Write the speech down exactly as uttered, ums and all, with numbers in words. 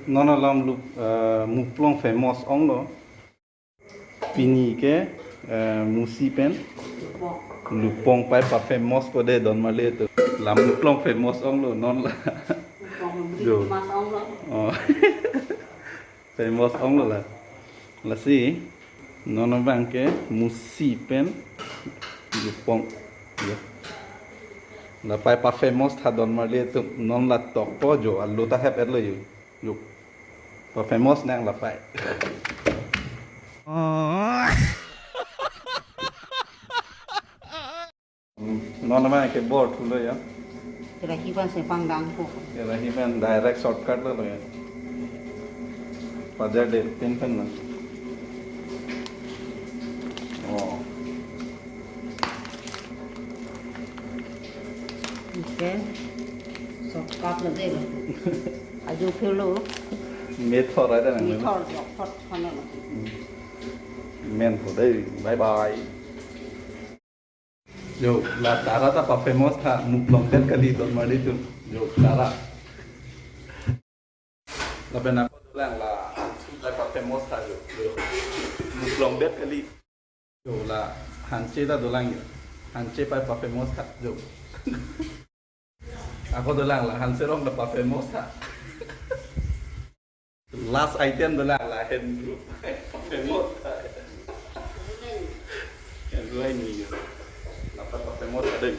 Non alam Lu-, eh, Muplong famous onglo. Pini ke, eh, musi pen Lupong. Lupong pai pa famous ko de don marli atum. La Muplong famous onglo non la. Lupong Jo. Mas onglo. Oh. Famous onglo la. Lasi non abang ke musi pen Lupong. Jo. La pai pa famous tha don marli atum, non la tokpo jo, alu ta hep-etlo jo. Jo. Pa famous nang la pai. Non nama ke bor thulo ya. Kira hiban se pangdang po. Kira hiban direct shortcut lo ya. Pajar de pin pen na. Oh. Okay. Shortcut lo de. Aju phirlo. Methor ada nang. Methor jo, thot khana lo. Men ko dei. Bye bye. Jo, la Tara ta pa famous tha, Muplong det kali don marli atum. Jo, Tara. Lapen ako dolang la, ta pa famous tha jo. Jo. Muplong det kali. Jo, la Hanche ta dolang jo. Hanche pai pa famous tha jo. Ako dolang la Hanserong ta pa famous tha. Last item dolang la Hendru. Famous. Hendru ini ya. Dapat famous ada.